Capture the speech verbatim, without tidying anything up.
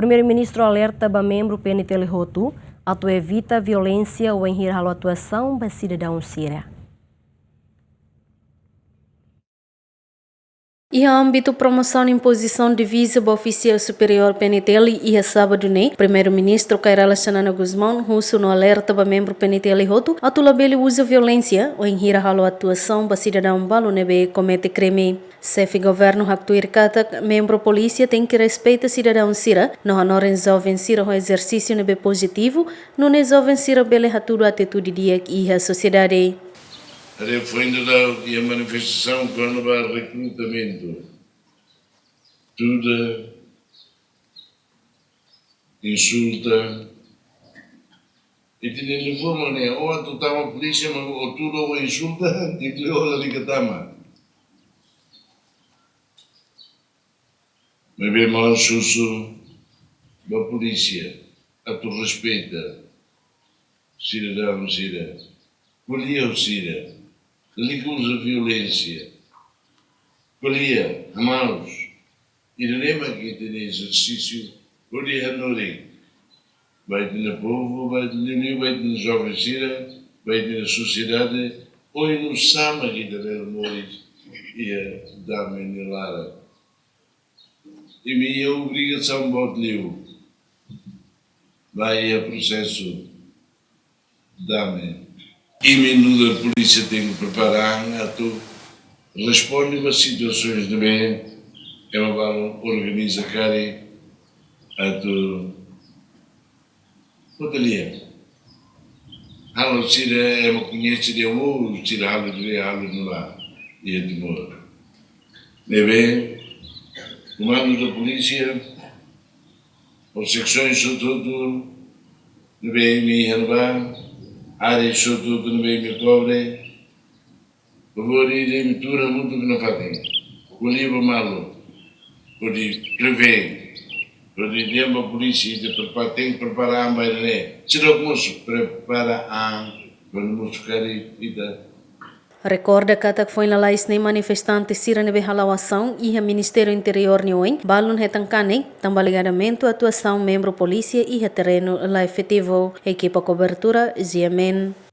Primeiru-Ministru alerta ba membru P N T L hotu atu evita violénsia wainhira halo atuasaun ba sidadaun sira. Iha ámbitu promosaun impozisaun diviza ba ofisiál superiór P N T L iha sábadu ne'e, Primeiru-Ministru Kay Rala Xanana Gusmão husu no alerta ba membru P N T L hotu atu labele uza violénsia wainhira halo atuasaun ba sidadaun balu ne'ebé komete krime. Xefe governu haktuir katak membru polísia tenke respeita sidadaun sira no hanorin joven sira ho ezersísiu ne'ebé pozitivu, nune'e joven sira bele hatudu atitude di'ak iha sosiedade. Haree foin daudaun iha manifestasaun kona-ba rekrutamentu. Tuda, insulta. Ita-nia liafuan mak ne'e, ó atu tama polísia mak ó tuda, ó insulta, inkluí ó lalika tama. Maibé maun husu ba polísia atu respeita sidadaun sira, ko'alia ho sira, lalika uza violénsia, ko'alia, hamaus. Ida-ne'e mak ita-nia ezersísiu hodi hanorin ba ita-nia povu, ba ita-nia liu, ba ita-nia joven sira, ba ita-nia sosiedade, oinsá mak ita bele moris iha dame nia laran. Imi iha obrigasaun boot liu ba iha prosesu dame. Imi nu'udar polísia tenke prepara an atu responde ba situasaun ne'ebé ema balu organiza karik atu bota lia. Halo sira ema koñese de'it, sira halo de'it, halo nu'udar iha Timor. Ne'ebé, komandu da polísia, ou seksaun hotu-hotu ne'ebé imi iha ne'ebá, área hotu-hotu ne'ebé imi kobre, favór imi tuur hamutuk nafatin. Ko'alia ba malu, hodi prevene, hodi dehan ba polísia, ita prepara, tenke prepara an ba ida-ne'e. Seidauk mosu, prepara an, hodi mosu karik ita. Rekorda katak foin lalais ne'e manifestante sira ne'ebé hala'o asaun iha Ministériu Interiór nia oin, balun hetan kanek, tanba alegadamente atuasaun membru polísia iha terrenu la efetivu. Ekipa kobertura, G M N.